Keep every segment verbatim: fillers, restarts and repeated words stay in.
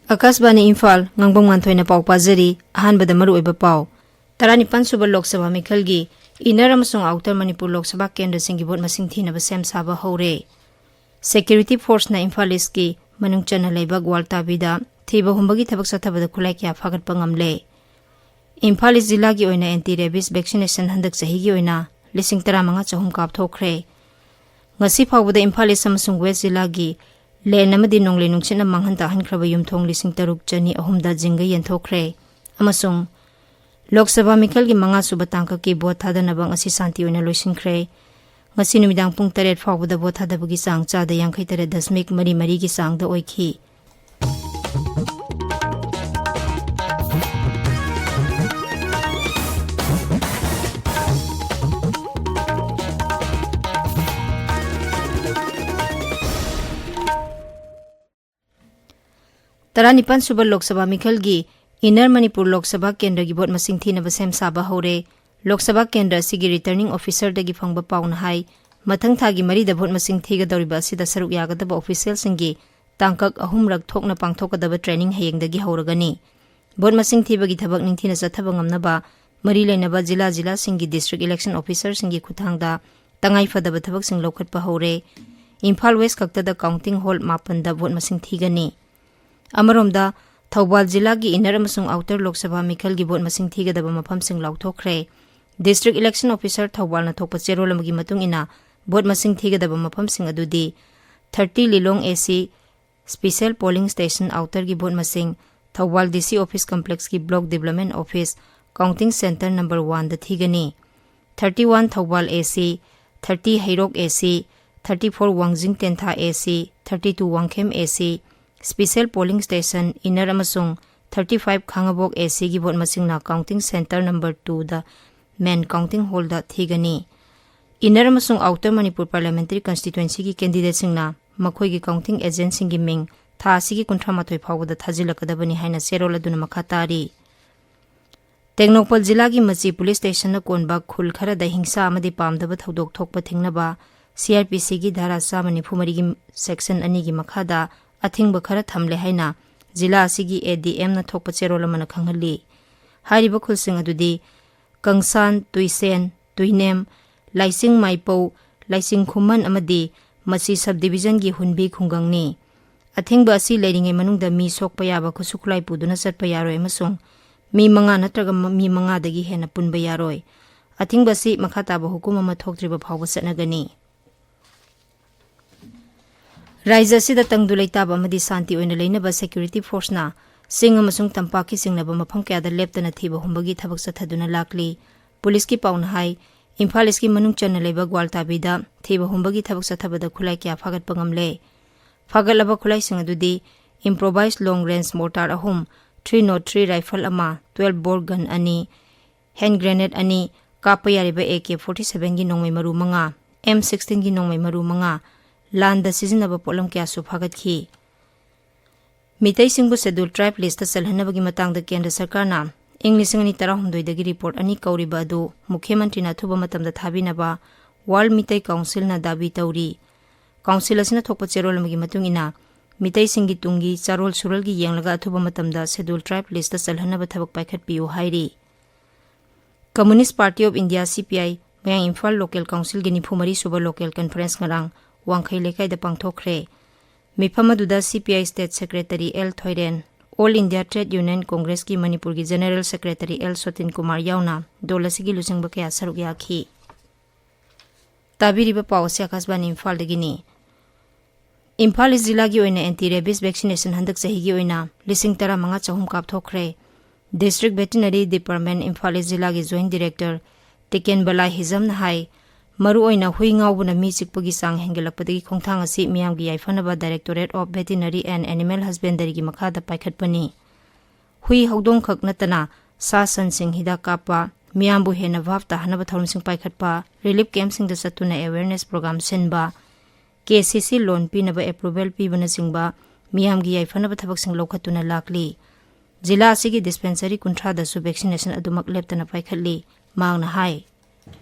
ꯑꯀꯥꯁꯕꯥꯅꯤ ꯏꯝꯐꯥꯜ, ꯉꯥꯡꯕꯝ ꯉꯥꯟꯊꯣꯏꯅ ꯄꯥꯎ ꯄꯥꯖꯔꯤ꯫ ꯑꯍꯥꯟꯕꯗ ꯃꯔꯨꯑꯣꯏꯕ ꯄꯥꯎ꯫ ꯇꯔꯥꯅꯤꯄꯥꯟ ꯁꯨꯕ ꯂꯣꯛ ꯁꯚꯥ ꯃꯤꯈꯜꯒꯤ ꯏꯟꯅꯔ ꯑꯃꯁꯨꯡ ꯑꯥꯎꯇꯔ ꯃꯅꯤꯄꯨꯔ ꯂꯣꯛ ꯁꯚꯥ ꯀꯦꯟꯗ꯭ꯔꯁꯤꯡꯒꯤ ꯚꯣꯠ ꯃꯁꯤꯡ ꯊꯤꯅꯕ ꯁꯦꯝ ꯁꯥꯕ ꯍꯧꯔꯦ꯫ ꯁꯦꯀ꯭ꯌꯨꯔꯤꯇꯤ ꯐꯣꯔꯁꯅ ꯏꯝꯐꯥꯜ ꯏꯁꯀꯤ ꯃꯅꯨꯡ ꯆꯟꯅ ꯂꯩꯕ ꯒ꯭ꯋꯥꯜꯇꯥꯕꯤꯗ ꯊꯤꯕ ꯍꯨꯝꯕꯒꯤ ꯊꯕꯛ ꯆꯠꯊꯕꯗ ꯈꯨꯠꯂꯥꯏ ꯀꯌꯥ ꯐꯥꯒꯠꯄ ꯉꯝꯂꯦ꯫ ꯏꯝꯐꯥꯜ ꯏꯁ ꯖꯤꯂꯥꯒꯤ ꯑꯣꯏꯅ ꯑꯦꯟꯇꯤ ꯔꯦꯕꯤꯁ ꯚꯦꯛꯁꯤꯅꯦꯁꯟ ꯍꯟꯗꯛ ꯆꯍꯤꯒꯤ ꯑꯣꯏꯅ ꯂꯤꯁꯤꯡ ꯇꯔꯥꯃꯉꯥ ꯆꯍꯨꯝ ꯀꯥꯞꯊꯣꯛꯈ꯭ꯔꯦ꯫ ꯉꯁꯤ ꯐꯥꯎꯕꯗ ꯏꯝꯐꯥꯜ ꯏꯁ ꯑꯃꯁꯨꯡ ꯋꯦꯁ ꯖꯤꯂꯥꯒꯤ ꯂꯦꯟ ꯑꯃꯗꯤ ꯅꯣꯡꯂꯩ ꯅꯨꯡꯁꯤꯠꯅ ꯃꯥꯡꯍꯟ ꯇꯥꯛꯍꯟꯈ꯭ꯔꯕ ꯌꯨꯝꯊꯣꯡ ꯂꯤꯁꯤꯡ ꯇꯔꯨꯛ ꯆꯅꯤ ꯑꯍꯨꯝꯗ ꯖꯤꯡꯒ ꯌꯦꯟꯊꯣꯛꯈ꯭ꯔꯦ꯫ ꯑꯃꯁꯨꯡ ꯂꯣꯛ ꯁꯚꯥ ꯃꯤꯈꯜꯒꯤ ꯃꯉꯥ ꯁꯨꯕ ꯇꯥꯡꯀꯛꯀꯤ ꯚꯣꯠ ꯊꯥꯗꯅꯕ ꯉꯁꯤ ꯁꯥꯟꯇꯤ ꯑꯣꯏꯅ ꯂꯣꯏꯁꯤꯟꯈ꯭ꯔꯦ꯫ ꯉꯁꯤ ꯅꯨꯃꯤꯗꯥꯡ ꯄꯨꯡ ꯇꯔꯦꯠ ꯐꯥꯎꯕꯗ ꯚꯣꯠ ꯊꯥꯗꯕꯒꯤ ꯆꯥꯡ ꯆꯥꯗ ꯌꯥꯡꯈꯩ ꯇꯔꯦꯠ ꯗꯁꯃꯤꯛ ꯃꯔꯤ ꯃꯔꯤꯒꯤ ꯆꯥꯡꯗ ꯑꯣꯏꯈꯤ꯫ ꯇꯔꯥꯅꯤꯄꯥꯟ ꯁꯨꯕ ꯂꯣꯛ ꯁꯚꯥ ꯃꯤꯈꯜꯒꯤ ꯏꯟꯅꯔ ꯃꯅꯤꯄꯨꯔ ꯂꯣꯛ ꯁꯚꯥ ꯀꯦꯟꯗ꯭ꯔꯒꯤ ꯚꯣꯠ ꯃꯁꯤꯡ ꯊꯤꯅꯕ ꯁꯦꯝ ꯁꯥꯕ ꯍꯧꯔꯦ꯫ ꯂꯣꯛ ꯁꯚꯥ ꯀꯦꯟꯗ꯭ꯔ ꯑꯁꯤꯒꯤ ꯔꯤꯇꯔꯅꯤꯡ ꯑꯣꯐꯤꯁꯔꯗꯒꯤ ꯐꯪꯕ ꯄꯥꯎꯅ ꯍꯥꯏ, ꯃꯊꯪ ꯊꯥꯒꯤ ꯃꯔꯤꯗ ꯚꯣꯠ ꯃꯁꯤꯡ ꯊꯤꯒꯗꯧꯔꯤꯕ ꯑꯁꯤꯗ ꯁꯔꯨꯛ ꯌꯥꯒꯗꯕ ꯑꯣꯐꯤꯁꯤꯌꯦꯜꯁꯤꯡꯒꯤ ꯇꯥꯡꯀꯛ ꯑꯍꯨꯝꯔꯛ ꯊꯣꯛꯅ ꯄꯥꯡꯊꯣꯛꯀꯗꯕ ꯇ꯭ꯔꯦꯅꯤꯡ ꯍꯌꯦꯡꯗꯒꯤ ꯍꯧꯔꯒꯅꯤ꯫ ꯚꯣꯠ ꯃꯁꯤꯡ ꯊꯤꯕꯒꯤ ꯊꯕꯛ ꯅꯤꯡꯊꯤꯅ ꯆꯠꯊꯕ ꯉꯝꯅꯕ ꯃꯔꯤ ꯂꯩꯅꯕ ꯖꯤꯂꯥ ꯖꯤꯂꯥꯁꯤꯡꯒꯤ ꯗꯤꯁꯇ꯭ꯔꯤꯛ ꯏꯂꯦꯛꯁꯟ ꯑꯣꯐꯤꯁꯔꯁꯤꯡꯒꯤ ꯈꯨꯠꯊꯥꯡꯗ ꯇꯉꯥꯏ ꯐꯗꯕ ꯊꯕꯛꯁꯤꯡ ꯂꯧꯈꯠꯄ ꯍꯧꯔꯦ꯫ ꯏꯝꯐꯥꯜ ꯋꯦꯁ ꯈꯛꯇꯗ ꯀꯥꯎꯟꯇꯤꯡ ꯍꯣꯜ ꯃꯥꯄꯟꯗ ꯚꯣꯠ ꯃꯁꯤꯡ ꯊꯤꯒꯅꯤ꯫ ꯑꯃꯔꯣꯝꯗ, ꯊꯧꯕꯥꯜ ꯖꯤꯂꯥꯒꯤ ꯏꯟꯅꯔ ꯑꯃꯁꯨꯡ ꯑꯥꯎꯇꯔ ꯂꯣꯛ ꯁꯚꯥ ꯃꯤꯈꯜꯒꯤ ꯚꯣꯠ ꯃꯁꯤꯡ ꯊꯤꯒꯗꯕ ꯃꯐꯝꯁꯤꯡ ꯂꯥꯎꯊꯣꯛꯈ꯭ꯔꯦ꯫ ꯗꯤꯁꯇ꯭ꯔꯤꯛ ꯏꯂꯦꯛꯁꯟ ꯑꯣꯐꯤꯁꯔ ꯊꯧꯕꯥꯜꯅ ꯊꯣꯛꯄ ꯆꯦꯔꯣꯜ ꯑꯃꯒꯤ ꯃꯇꯨꯡ ꯏꯟꯅ, ꯚꯣꯠ ꯃꯁꯤꯡ ꯊꯤꯒꯗꯕ ꯃꯐꯝꯁꯤꯡ ꯑꯗꯨꯗꯤ, thirty Lilong A C special polling station ꯑꯥꯎꯇꯔꯒꯤ ꯚꯣꯠ ꯃꯁꯤꯡ ꯊꯧꯕꯥꯜ ꯗꯤ ꯁꯤ ꯑꯣꯐꯤꯁ ꯀꯝꯄ꯭ꯂꯦꯛꯁꯀꯤ block development office counting centre number ꯋꯥꯟꯗ ꯊꯤꯒꯅꯤ꯫ Thirty one Thoubal A C, thirty Heirok A C, thirty four ꯋꯥꯡꯖꯤꯡ ꯇꯦꯟꯊꯥ ꯑꯦ ꯁꯤ, ꯊꯥꯔꯇꯤ ꯇꯨ ꯋꯥꯡꯈꯦꯝ ꯑꯦ C, special polling station inner ꯑꯃꯁꯨꯡ thirty five ꯈꯥꯡꯉꯕꯣꯛ ꯑꯦ ꯁꯤꯒꯤ vote ꯃꯁꯤꯡꯅ counting centre number ꯇꯨꯗ ꯃꯦꯟ counting ꯍꯣꯜꯗ ꯊꯤꯒꯅꯤ꯫ Inner ꯑꯃꯁꯨꯡ outer Manipur parliamentary ꯀꯟꯁꯇꯤꯇ꯭ꯋꯦꯟꯁꯤꯒꯤ ꯀꯦꯟꯗꯤꯗꯦꯠꯁꯤꯡꯅ ꯃꯈꯣꯏꯒꯤ ꯀꯥꯎꯟꯇꯤꯡ ꯑꯦꯖꯦꯟꯠꯁꯤꯡꯒꯤ ꯃꯤꯡ ꯊꯥ ꯑꯁꯤꯒꯤ ꯀꯨꯟꯊ꯭ꯔꯥ ꯃꯥꯊꯣꯏ ꯐꯥꯎꯕꯗ ꯊꯥꯖꯤꯜꯂꯛꯀꯗꯕꯅꯤ ꯍꯥꯏꯅ ꯆꯦꯔꯣꯜ ꯑꯗꯨꯅ ꯃꯈꯥ ꯇꯥꯔꯤ꯫ ꯇꯦꯡꯅꯧꯄꯜ ꯖꯤꯂꯥꯒꯤ ꯃꯆꯤ ꯄꯨꯂꯤꯁ ꯁ꯭ꯇꯦꯁꯟꯅ ꯀꯣꯟꯕ ꯈꯨꯜ ꯈꯔꯗ ꯍꯤꯡꯁꯥ ꯑꯃꯗꯤ ꯄꯥꯝꯗꯕ ꯊꯧꯗꯣꯛ ꯊꯣꯛꯄ ꯊꯤꯡꯅꯕ ꯁꯤ ꯑꯥꯔ ꯄꯤ ꯁꯤꯒꯤ ꯙꯥꯔꯥ ꯆꯥꯝꯃ ꯅꯤꯐꯨ ꯃꯔꯤꯒꯤ ꯁꯦꯛꯁꯟ ꯑꯅꯤꯒꯤ ꯃꯈꯥꯗ ꯑꯊꯤꯡꯕ ꯈꯔ ꯊꯝꯂꯦ ꯍꯥꯏꯅ ꯖꯤꯂꯥ ꯑꯁꯤꯒꯤ ꯑꯦ ꯗꯤ ꯑꯦꯝꯅ ꯊꯣꯛꯄ ꯆꯦꯔꯣꯜ ꯑꯃꯅ ꯈꯪꯍꯜꯂꯤ꯫ ꯍꯥꯏꯔꯤꯕ ꯈꯨꯜꯁꯤꯡ ꯑꯗꯨꯗꯤ ꯀꯪꯁꯥꯟ, ꯇꯨꯏꯁꯦꯟ, ꯇꯨꯏꯅꯦꯝ, ꯂꯥꯏꯆꯤꯡ ꯃꯥꯏꯄꯧ, ꯂꯥꯏꯆꯤꯡ ꯈꯨꯃꯟ ꯑꯃꯗꯤ ꯃꯁꯤ ꯁꯕ ꯗꯤꯕꯤꯖꯟꯒꯤ ꯍꯨꯟꯕꯤ ꯈꯨꯡꯒꯪꯅꯤ꯫ ꯑꯊꯤꯡꯕ ꯑꯁꯤ ꯂꯩꯔꯤꯉꯩ ꯃꯅꯨꯡꯗ ꯃꯤ ꯁꯣꯛꯄ ꯌꯥꯕ ꯈꯨꯠꯁꯨ ꯈꯨꯠꯂꯥꯏ ꯄꯨꯗꯨꯅ ꯆꯠꯄ ꯌꯥꯔꯣꯏ ꯑꯃꯁꯨꯡ ꯃꯤ ꯃꯉꯥ ꯅꯠꯇ꯭ꯔꯒ ꯃ-, ꯃꯤ ꯃꯉꯥꯗꯒꯤ ꯍꯦꯟꯅ ꯄꯨꯟꯕ ꯌꯥꯔꯣꯏ꯫ ꯑꯊꯤꯡꯕ ꯑꯁꯤ ꯃꯈꯥ ꯇꯥꯕ ꯍꯨꯀꯨꯝ ꯑꯃ ꯊꯣꯛꯇ꯭ꯔꯤꯕ ꯐꯥꯎꯕ ꯆꯠꯅꯒꯅꯤ꯫ ꯔꯥꯖ꯭ꯌ ꯑꯁꯤꯗ ꯇꯪꯗꯨ ꯂꯩꯇꯥꯕ ꯑꯃꯗꯤ ꯁꯥꯟꯇꯤ ꯑꯣꯏꯅ ꯂꯩꯅꯕ ꯁꯦꯀ꯭ꯌꯨꯔꯤꯇꯤ ꯐꯣꯔꯁꯅ ꯆꯤꯡ ꯑꯃꯁꯨꯡ ꯇꯝꯄꯥꯛꯀꯤ ꯆꯤꯡꯅꯕ ꯃꯐꯝ ꯀꯌꯥꯗ ꯂꯦꯞꯇꯅ ꯊꯤꯕ ꯍꯨꯝꯕꯒꯤ ꯊꯕꯛ ꯆꯠꯊꯗꯨꯅ ꯂꯥꯛꯂꯤ꯫ ꯄꯨꯂꯤꯁꯀꯤ ꯄꯥꯎꯅ ꯍꯥꯏ, ꯏꯝꯐꯥꯜ ꯏꯁꯀꯤ ꯃꯅꯨꯡ ꯆꯟꯅ ꯂꯩꯕ ꯒ꯭ꯋꯥꯜꯇꯥꯕꯤꯗ ꯊꯤꯕ ꯍꯨꯝꯕꯒꯤ ꯊꯕꯛ ꯆꯠꯊꯕꯗ ꯈꯨꯠꯂꯥꯏ ꯀꯌꯥ ꯐꯥꯒꯠꯄ ꯉꯝꯂꯦ꯫ ꯐꯥꯒꯠꯂꯕ ꯈꯨꯠꯂꯥꯏꯁꯤꯡ ꯑꯗꯨꯗꯤ improvised long range mortar ꯑꯍꯨꯝ, three nought three rifle ꯑꯃ, twelve bore gun ꯑꯅꯤ, hand grenade ꯑꯅꯤ, ꯀꯥꯞꯄ ꯌꯥꯔꯤꯕ ꯑꯦ ꯀꯦ ꯐꯣꯔꯇꯤ ꯁꯚꯦꯟꯒꯤ ꯅꯣꯡꯃꯩ ꯃꯔꯨ ꯃꯉꯥ, ꯑꯦꯝ ꯁꯤꯛꯁꯇꯤꯟꯒꯤ ꯅꯣꯡꯃꯩ ꯃꯔꯨ ꯃꯉꯥ, ꯂꯥꯟꯗ ꯁꯤꯖꯤꯟꯅꯕ ꯄꯣꯠꯂꯝ ꯀꯌꯥꯁꯨ ꯐꯥꯒꯠꯈꯤ꯫ ꯃꯤꯇꯩꯁꯤꯡꯕꯨ ꯁꯦꯗ꯭ꯌꯨꯜ ꯇ꯭ꯔꯥꯏꯕ ꯂꯤꯁꯇ ꯆꯜꯍꯟꯅꯕꯒꯤ ꯃꯇꯥꯡꯗ ꯀꯦꯟꯗ꯭ꯔ ꯁꯔꯀꯥꯔꯅ ꯏꯪ ꯂꯤꯁꯤꯡ ꯑꯅꯤ ꯇꯔꯥꯍꯨꯝꯗꯣꯏꯗꯒꯤ ꯔꯤꯄꯣꯔꯠ ꯑꯅꯤ ꯀꯧꯔꯤꯕ ꯑꯗꯨ ꯃꯨꯈ꯭ꯌ ꯃꯟꯇ꯭ꯔꯤꯅ ꯑꯊꯨꯕ ꯃꯇꯝꯗ ꯊꯥꯕꯤꯅꯕ ꯋꯥꯔꯜ ꯃꯤꯇꯩ ꯀꯥꯎꯟꯁꯤꯜꯅ ꯗꯥꯕꯤ ꯇꯧꯔꯤ꯫ ꯀꯥꯎꯟꯁꯤꯜ ꯑꯁꯤꯅ ꯊꯣꯛꯄ ꯆꯦꯔꯣꯜ ꯑꯃꯒꯤ ꯃꯇꯨꯡ ꯏꯟꯅ, ꯃꯤꯇꯩꯁꯤꯡꯒꯤ ꯇꯨꯡꯒꯤ ꯆꯥꯔꯣꯜ ꯁꯨꯔꯣꯜꯒꯤ ꯌꯦꯡꯂꯒ ꯑꯊꯨꯕ ꯃꯇꯝꯗ ꯁꯦꯗ꯭ꯌꯨꯜ ꯇ꯭ꯔꯥꯏꯕ ꯂꯤꯁꯇ ꯆꯜꯍꯟꯅꯕ ꯊꯕꯛ ꯄꯥꯏꯈꯠꯄꯤꯌꯨ ꯍꯥꯏꯔꯤ꯫ Communist Party of India, C P I, ꯃꯌꯥꯡ ꯏꯝꯐꯥꯜ ꯂꯣꯀꯦꯜ ꯀꯥꯎꯟꯁꯤꯜꯒꯤ ꯅꯤꯐꯨ ꯃꯔꯤ ꯁꯨꯕ ꯂꯣꯀꯦꯜ ꯀꯟꯐꯔꯦꯟꯁ ꯉꯔꯥꯡ ꯋꯥꯡꯈꯩ ꯂꯩꯀꯥꯏꯗ ꯄꯥꯡꯊꯣꯛꯈ꯭ꯔꯦ꯫ ꯃꯤꯐꯝ ꯑꯗꯨꯗ C P I State Secretary L ꯊꯣꯏꯔꯦꯟ, All India Trade Union Congress ꯀꯤ ꯃꯅꯤꯄꯨꯔꯒꯤ General Secretary L ꯁꯣꯇꯤꯟ ꯀꯨꯃꯥꯔ ꯌꯥꯎꯅ ꯗꯣꯜ ꯑꯁꯤꯒꯤ ꯂꯨꯆꯤꯡꯕ ꯀꯌꯥ ꯁꯔꯨꯛ ꯌꯥꯈꯤ꯫ ꯇꯥꯕꯤꯔꯤꯕ ꯄꯥꯎ ꯑꯁꯤ ꯑꯀꯥꯁꯕꯥꯅꯤ ꯏꯝꯐꯥꯜꯗꯒꯤꯅꯤ꯫ ꯏꯝꯐꯥꯜ ꯏꯁ ꯖꯤꯂꯥꯒꯤ ꯑꯣꯏꯅ anti rabies vaccination ꯍꯟꯗꯛ ꯆꯍꯤꯒꯤ ꯑꯣꯏꯅ ꯂꯤꯁꯤꯡ ꯇꯔꯥꯃꯉꯥ ꯆꯍꯨꯝ ꯀꯥꯞꯊꯣꯛꯈ꯭ꯔꯦ꯫ District Veterinary Department, ꯏꯝꯐꯥꯜ ꯏꯁ ꯖꯤꯂꯥꯒꯤ Joint Director ꯇꯤꯀꯦꯟꯕꯂꯥ ꯍꯤꯖꯝꯅ ꯍꯥꯏ, ꯃꯔꯨꯑꯣꯏꯅ ꯍꯨꯏ ꯉꯥꯎꯕꯅ ꯃꯤ ꯆꯤꯛꯄꯒꯤ ꯆꯥꯡ ꯍꯦꯟꯒꯠꯂꯛꯄꯗꯒꯤ ꯈꯣꯡꯊꯥꯡ ꯑꯁꯤ ꯃꯤꯌꯥꯝꯒꯤ ꯌꯥꯏꯐꯅꯕ Directorate of Veterinary and Animal Husbandry ꯒꯤ ꯃꯈꯥꯗ ꯄꯥꯏꯈꯠꯄꯅꯤ꯫ ꯍꯨꯏ ꯍꯧꯗꯣꯡꯈꯛ ꯅꯠꯇꯅ ꯁꯥ ꯁꯟꯁꯤꯡ ꯍꯤꯗꯥꯛ ꯀꯥꯞꯄ, ꯃꯤꯌꯥꯝꯕꯨ ꯍꯦꯟꯅ ꯚꯥꯞ ꯇꯥꯍꯟꯅꯕ ꯊꯧꯔꯝꯁꯤꯡ ꯄꯥꯏꯈꯠꯄ, relief camp ꯁꯤꯡꯗ ꯆꯠꯇꯨꯅ awareness program ꯁꯤꯟꯕ, K C C loan ꯄꯤꯅꯕ approval ꯄꯤꯕꯅꯆꯤꯡꯕ ꯃꯤꯌꯥꯝꯒꯤ ꯌꯥꯏꯐꯅꯕ ꯊꯕꯛꯁꯤꯡ ꯂꯧꯈꯠꯇꯨꯅ ꯂꯥꯛꯂꯤ꯫ ꯖꯤꯂꯥ ꯑꯁꯤꯒꯤ dispensary ꯀꯨꯟꯊ꯭ꯔꯥꯗꯁꯨ vaccination ꯑꯗꯨꯃꯛ ꯂꯦꯞꯇꯅ ꯄꯥꯏꯈꯠꯂꯤ꯫ ꯃꯍꯥꯛꯅ ꯍꯥꯏ,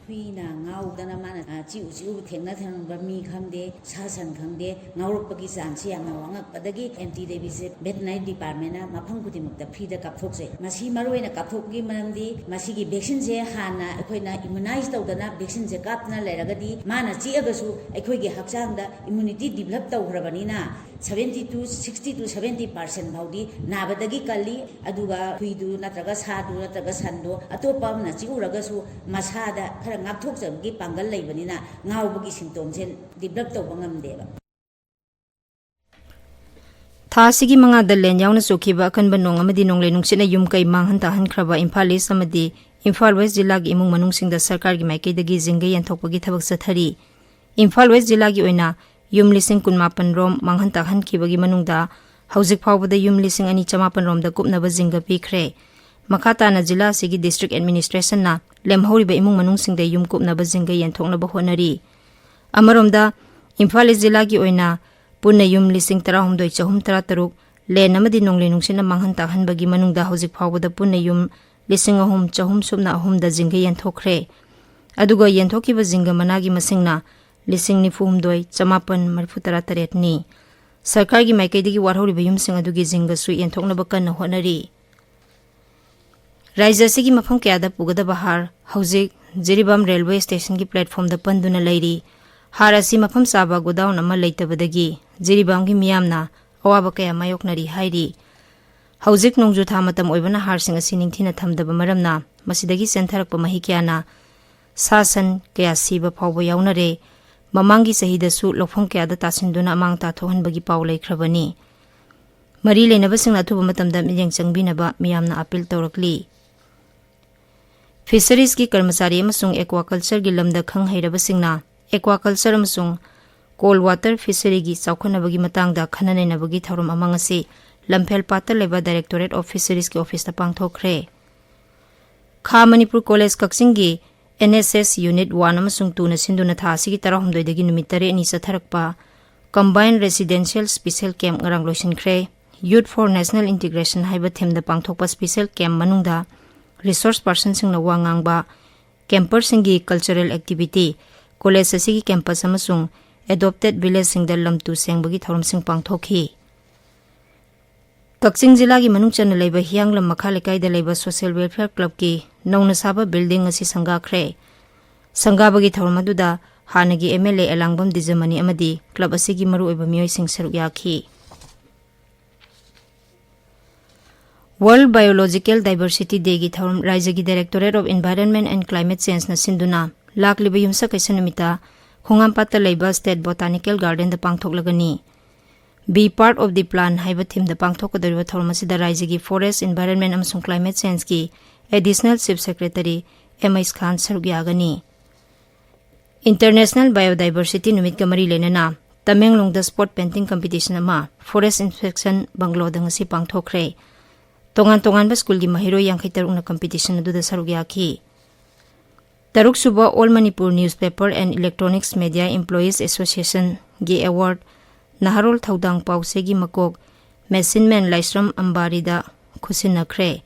ꯍꯨꯏꯅ ꯉꯥꯎꯗꯅ ꯃꯥꯅ, ꯑ, ꯆꯤꯛꯎ ꯆꯤꯛꯎ ꯊꯦꯡꯅ ꯊꯦꯡꯅꯕ ꯃꯤ ꯈꯪꯗꯦ, ꯁꯥ ꯁꯟ ꯈꯪꯗꯦ, ꯉꯥꯎꯔꯛꯄꯒꯤ ꯆꯥꯡꯁꯤ ꯌꯥꯝꯅ ꯋꯥꯡꯉꯛꯄꯗꯒꯤ ꯑꯦꯝ ꯇꯤ ꯗꯦꯕꯤꯁꯦ ꯚꯦꯇꯅꯔꯤ ꯗꯤꯄꯥꯔꯠꯃꯦꯟꯅ ꯃꯐꯝ ꯈꯨꯗꯤꯡꯃꯛꯇ ꯐ꯭ꯔꯤꯗ ꯀꯥꯞꯊꯣꯛꯆꯩ꯫ ꯃꯁꯤ ꯃꯔꯨꯑꯣꯏꯅ ꯀꯥꯞꯊꯣꯛꯄꯒꯤ ꯃꯔꯝꯗꯤ ꯃꯁꯤꯒꯤ ꯚꯦꯛꯁꯤꯟꯁꯦ ꯍꯥꯟꯅ ꯑꯩꯈꯣꯏꯅ ꯏꯃ꯭ꯌꯨꯅꯥꯏꯖ ꯇꯧꯗꯅ ꯚꯦꯛꯁꯤꯟꯁꯦ ꯀꯥꯞꯇꯅ ꯂꯩꯔꯒꯗꯤ ꯃꯥꯅ ꯆꯤꯛꯑꯒꯁꯨ ꯑꯩꯈꯣꯏꯒꯤ ꯍꯛꯆꯥꯡꯗ immunity develop ꯇꯧꯈ꯭ꯔꯕꯅꯤꯅ seventy to, sixty to seventy percent ꯐꯥꯎꯗꯤ ꯅꯥꯕꯗꯒꯤ ꯀꯜꯂꯤ꯫ ꯑꯗꯨꯒ ꯍꯨꯏꯗꯨ ꯅꯠꯇ꯭ꯔꯒ ꯁꯥꯗꯨ ꯅꯠꯇ꯭ꯔꯒ ꯁꯟꯗꯣ ꯑꯇꯣꯞꯄ ꯑꯃꯅ ꯆꯤꯛꯎꯔꯒꯁꯨ ꯃꯁꯥꯗ ꯈꯔ ꯉꯥꯛꯊꯣꯛꯆꯕꯒꯤ ꯄꯥꯡꯒꯜ ꯂꯩꯕꯅꯤꯅ ꯉꯥꯎꯕꯒꯤ ꯁꯤꯝꯇꯣꯝꯁꯦ ꯗꯤꯚꯦꯂꯞ ꯇꯧꯕ ꯉꯝꯗꯦꯕ꯫ ꯊꯥ ꯑꯁꯤꯒꯤ ꯃꯉꯥꯗ ꯂꯦꯟ ꯌꯥꯎꯅ ꯆꯨꯈꯤꯕ ꯑꯀꯟꯕ ꯅꯣꯡ ꯑꯃꯗꯤ ꯅꯣꯡꯂꯩ ꯅꯨꯡꯁꯤꯠꯅ ꯌꯨꯝ ꯀꯩ ꯃꯥꯡꯍꯟ ꯇꯥꯛꯍꯟꯈ꯭ꯔꯕ ꯏꯝꯐꯥꯜ ꯏꯁ ꯑꯃꯗꯤ ꯏꯝꯐꯥꯜ ꯋꯦꯁ ꯖꯤꯂꯥꯒꯤ ꯏꯃꯨꯡ ꯃꯅꯨꯡꯁꯤꯡꯗ ꯁꯔꯀꯥꯔꯒꯤ ꯃꯥꯏꯀꯩꯗꯒꯤ ꯖꯤꯡꯒ ꯌꯦꯟꯊꯣꯛꯄꯒꯤ ꯊꯕꯛ ꯆꯠꯊꯔꯤ꯫ ꯏꯝꯐꯥꯜ ꯋꯦꯁ ꯖꯤꯂꯥꯒꯤ ꯑꯣꯏꯅ ꯌꯨꯝ ꯂꯤꯁꯤꯡ ꯀꯨꯟꯃꯥꯄꯟ ꯔꯣꯝ ꯃꯥꯡꯍꯟ ꯇꯥꯛꯍꯟꯈꯤꯕꯒꯤ ꯃꯅꯨꯡꯗ ꯍꯧꯖꯤꯛ ꯐꯥꯎꯕꯗ ꯌꯨꯝ ꯂꯤꯁꯤꯡ ꯑꯅꯤ ꯆꯃꯥꯄꯟ ꯔꯣꯝꯗ ꯀꯨꯞꯅꯕ ꯖꯤꯡꯒ ꯄꯤꯈ꯭ꯔꯦ꯫ ꯃꯈꯥ ꯇꯥꯅ ꯖꯤꯂꯥ ꯑꯁꯤꯒꯤ ꯗꯤꯁꯇ꯭ꯔꯤꯛ ꯑꯦꯗꯃꯤꯅꯤꯁꯇ꯭ꯔꯦꯁꯟꯅ ꯂꯦꯝꯍꯧꯔꯤꯕ ꯏꯃꯨꯡ ꯃꯅꯨꯡꯁꯤꯡꯗ ꯌꯨꯝ ꯀꯨꯞꯅꯕ ꯖꯤꯡꯒ ꯌꯦꯟꯊꯣꯛꯅꯕ ꯍꯣꯠꯅꯔꯤ꯫ ꯑꯃꯔꯣꯝꯗ, ꯏꯝꯐꯥꯜ ꯏꯁ ꯖꯤꯂꯥꯒꯤ ꯑꯣꯏꯅ ꯄꯨꯟꯅ ꯌꯨꯝ ꯂꯤꯁꯤꯡ ꯇꯔꯥꯍꯨꯝꯗꯣꯏ ꯆꯍꯨꯝ ꯇꯔꯥꯇꯔꯨꯛ ꯂꯦꯟ ꯑꯃꯗꯤ ꯅꯣꯡꯂꯩ ꯅꯨꯡꯁꯤꯠꯅ ꯃꯥꯡꯍꯟ ꯇꯥꯛꯍꯟꯕꯒꯤ ꯃꯅꯨꯡꯗ ꯍꯧꯖꯤꯛ ꯐꯥꯎꯕꯗ ꯄꯨꯟꯅ ꯌꯨꯝ ꯂꯤꯁꯤꯡ ꯑꯍꯨꯝ ꯆꯍꯨꯝ ꯁꯨꯞꯅ ꯑꯍꯨꯝꯗ ꯖꯤꯡꯒ ꯌꯦꯟꯊꯣꯛꯈ꯭ꯔꯦ꯫ ꯑꯗꯨꯒ ꯌꯦꯟꯊꯣꯛꯈꯤꯕ ꯖꯤꯡꯒ ꯃꯅꯥꯒꯤ ꯃꯁꯤꯡꯅ ꯂꯤꯁꯤꯡ ꯅꯤꯐꯨ ꯍꯨꯝꯗꯣꯏ ꯆꯃꯥꯄꯟ ꯃꯔꯤꯐꯨ ꯇꯔꯥ ꯇꯔꯦꯠꯅꯤ꯫ ꯁꯔꯀꯥꯔꯒꯤ ꯃꯥꯏꯀꯩꯗꯒꯤ ꯋꯥꯠꯍꯧꯔꯤꯕ ꯌꯨꯝꯁꯤꯡ ꯑꯗꯨꯒꯤ ꯖꯤꯡꯒꯁꯨ ꯌꯦꯟꯊꯣꯛꯅꯕ ꯀꯟꯅ ꯍꯣꯠꯅꯔꯤ꯫ ꯔꯥꯖ꯭ꯌ ꯑꯁꯤꯒꯤ ꯃꯐꯝ ꯀꯌꯥꯗ ꯄꯨꯒꯗꯕ ꯍꯥꯔ ꯍꯧꯖꯤꯛ ꯖꯤꯔꯤꯕꯥꯝ ꯔꯦꯜꯋꯦ ꯁ꯭ꯇꯦꯁꯟꯒꯤ ꯄ꯭ꯂꯦꯠꯐꯣꯔꯝꯗ ꯄꯟꯗꯨꯅ ꯂꯩꯔꯤ꯫ ꯍꯥꯔ ꯑꯁꯤ ꯃꯐꯝ ꯆꯥꯕ ꯒꯣꯗꯥꯎꯟ ꯑꯃ ꯂꯩꯇꯕꯗꯒꯤ ꯖꯤꯔꯤꯕꯥꯝꯒꯤ ꯃꯤꯌꯥꯝꯅ ꯑꯋꯥꯕ ꯀꯌꯥ ꯃꯥꯌꯣꯛꯅꯔꯤ ꯍꯥꯏꯔꯤ꯫ ꯍꯧꯖꯤꯛ ꯅꯣꯡꯖꯨ ꯊꯥ ꯃꯇꯝ ꯑꯣꯏꯕꯅ ꯍꯥꯔꯁꯤꯡ ꯑꯁꯤ ꯅꯤꯡꯊꯤꯅ ꯊꯝꯗꯕ ꯃꯔꯝꯅ ꯃꯁꯤꯗꯒꯤ ꯆꯦꯟꯊꯔꯛꯄ ꯃꯍꯤ ꯀꯌꯥꯅ ꯁꯥ ꯁꯟ ꯀꯌꯥ ꯁꯤꯕ ꯐꯥꯎꯕ ꯌꯥꯎꯅꯔꯦ꯫ ꯃꯃꯥꯡꯒꯤ ꯆꯍꯤꯗꯁꯨ ꯂꯧꯐꯝ ꯀꯌꯥꯗ ꯇꯥꯁꯤꯟꯗꯨꯅ ꯑꯃꯥꯡ ꯑꯇꯥ ꯊꯣꯛꯍꯟꯕꯒꯤ ꯄꯥꯎ ꯂꯩꯈ꯭ꯔꯕꯅꯤ꯫ ꯃꯔꯤ ꯂꯩꯅꯕꯁꯤꯡꯅ ꯑꯊꯨꯕ ꯃꯇꯝꯗ ꯃꯤꯠꯌꯦꯡ ꯆꯪꯕꯤꯅꯕ ꯃꯤꯌꯥꯝꯅ ꯑꯄꯤꯜ ꯇꯧꯔꯛꯂꯤ꯫ ꯐꯤꯁꯔꯤꯖꯀꯤ ꯀꯔꯃꯆꯥꯔꯤ ꯑꯃꯁꯨꯡ ꯑꯦꯀ꯭ꯋꯥꯀꯜꯆꯔꯒꯤ ꯂꯝꯗ ꯈꯪ ꯍꯩꯔꯕꯁꯤꯡꯅ ꯑꯦꯀ꯭ꯋꯥꯀꯜꯆꯔ ꯑꯃꯁꯨꯡ ꯀꯣꯜ ꯋꯥꯇꯔ ꯐꯤꯁꯔꯤꯒꯤ ꯆꯥꯎꯈꯠꯅꯕꯒꯤ ꯃꯇꯥꯡꯗ ꯈꯟꯅ ꯅꯩꯅꯕꯒꯤ ꯊꯧꯔꯝ ꯑꯃ ꯉꯁꯤ ꯂꯝꯐꯦꯜ ꯄꯥꯠꯇ ꯂꯩꯕ Directorate of Fisheries ꯀꯤ ꯑꯣꯐꯤꯁꯇ ꯄꯥꯡꯊꯣꯛꯈ꯭ꯔꯦ꯫ ꯈꯥ ꯃꯅꯤꯄꯨꯔ ꯀꯣꯂꯦꯖ ꯀꯛꯆꯤꯡꯒꯤ N S S Unit one ꯑꯃꯁꯨꯡ two ꯅ ꯁꯤꯟꯗꯨꯅ ꯊꯥ ꯑꯁꯤꯒꯤ ꯇꯔꯥꯍꯨꯝꯗꯣꯏꯗꯒꯤ ꯅꯨꯃꯤꯠ ꯇꯔꯦꯠꯅꯤ ꯆꯠꯊꯔꯛꯄ Combined Residential Special Camp ꯉꯔꯥꯡ ꯂꯣꯏꯁꯤꯟꯈ꯭ꯔꯦ꯫ Youth for National Integration ꯍꯥꯏꯕ theme ꯗ ꯄꯥꯡꯊꯣꯛꯄ special camp ꯃꯅꯨꯡꯗ resource person ꯁꯤꯡꯅ ꯋꯥ ꯉꯥꯡꯕ, ꯀꯦꯝꯄꯔꯁꯤꯡꯒꯤ ꯀꯜꯆꯔꯦꯜ ꯑꯦꯛꯇꯤꯚꯤꯇꯤ, ꯀꯣꯂꯦꯖ ꯑꯁꯤꯒꯤ ꯀꯦꯝꯄꯁ ꯑꯃꯁꯨꯡ ꯑꯦꯗꯣꯞꯇꯦꯗ ꯚꯤꯂꯦꯖꯁꯤꯡꯗ ꯂꯝ ꯇꯨ ꯁꯦꯡꯕꯒꯤ ꯊꯧꯔꯝꯁꯤꯡ ꯄꯥꯡꯊꯣꯛꯈꯤ꯫ ꯀꯛꯆꯤꯡ ꯖꯤꯂꯥꯒꯤ ꯃꯅꯨꯡ ꯆꯟꯅ ꯂꯩꯕ ꯍꯤꯌꯥꯡꯂꯝ ꯃꯈꯥ ꯂꯩꯀꯥꯏꯗ ꯂꯩꯕ ꯁꯣꯁꯤꯌꯦꯜ ꯋꯦꯜꯐꯤꯌꯔ ꯀ꯭ꯂꯕꯀꯤ ꯅꯧꯅ ꯁꯥꯕ ꯕꯤꯜꯗꯤꯡ ꯑꯁꯤ ꯁꯪꯒꯥꯈ꯭ꯔꯦ꯫ ꯁꯪꯒꯥꯕꯒꯤ ꯊꯧꯔꯝ ꯑꯗꯨꯗ ꯍꯥꯟꯅꯒꯤ ꯑꯦꯝ ꯑꯦꯜ ꯑꯦ ꯑꯦꯂꯥꯡꯕꯝ ꯗꯤꯖꯃꯅꯤ ꯑꯃꯗꯤ ꯀ꯭ꯂꯕ ꯑꯁꯤꯒꯤ ꯃꯔꯨꯑꯣꯏꯕ ꯃꯤꯑꯣꯏꯁꯤꯡ ꯁꯔꯨꯛ ꯌꯥꯈꯤ꯫ World Biological Diversity Dayꯒꯤ ꯊꯧꯔꯝ ꯔꯥꯏꯖ꯭ꯌꯒꯤ Directorate of Environment and Climate Changeꯅ ꯁꯤꯟꯗꯨꯅ ꯂꯥꯛꯂꯤꯕ ꯌꯨꯝꯁꯀꯩꯁ ꯅꯨꯃꯤꯠꯇ ꯈꯣꯡꯉꯥꯝꯄꯥꯠꯇ ꯂꯩꯕ State Botanical Gardenꯗ ꯄꯥꯡꯊꯣꯛꯂꯒꯅꯤ꯫ Be Part of the Plan ꯍꯥꯏꯕ ꯊꯤꯝꯗ ꯄꯥꯡꯊꯣꯛꯀꯗꯧꯔꯤꯕ ꯊꯧꯔꯝ ꯑꯁꯤꯗ ꯔꯥꯏꯖ꯭ꯌꯒꯤ Forest, Environment ꯑꯃꯁꯨꯡ Climate Changeꯀꯤ Additional Chief Secretary M H Khan ꯁꯔꯨꯛ ꯌꯥꯒꯅꯤ꯫ International Biodiversity ꯅꯨꯃꯤꯠꯀ ꯃꯔꯤ ꯂꯩꯅꯅ ꯇꯃꯦꯡꯂꯣꯡꯗ Spot Painting Competition ꯑꯃ Forest Inspection Bungalowꯗ ꯉꯁꯤ ꯄꯥꯡꯊꯣꯛꯈ꯭ꯔꯦ꯫ ꯇꯣꯉꯥꯟ ꯇꯣꯉꯥꯟꯕ ꯁ꯭ꯀꯨꯜꯒꯤ ꯃꯍꯩꯔꯣꯏ ꯌꯥꯡꯈꯩ ꯇꯔꯨꯛꯅ competition ꯑꯗꯨꯗ ꯁꯔꯨꯛ ꯌꯥꯈꯤ꯫ ꯇꯔꯨꯛꯁꯨꯕ All Manipur Newspaper and Electronics Media Employees Associationꯒꯤ award ꯅꯍꯥꯔꯣꯜ ꯊꯧꯗꯥꯡ ꯄꯥꯎꯆꯦꯒꯤ ꯃꯀꯣꯛ ꯃꯦꯁꯤꯟꯃꯦꯟ ꯂꯥꯏꯁ꯭ꯔꯝ ꯑꯝꯕꯥꯔꯤꯗ ꯈꯨꯠꯁꯤꯟꯅꯈ꯭ꯔꯦ꯫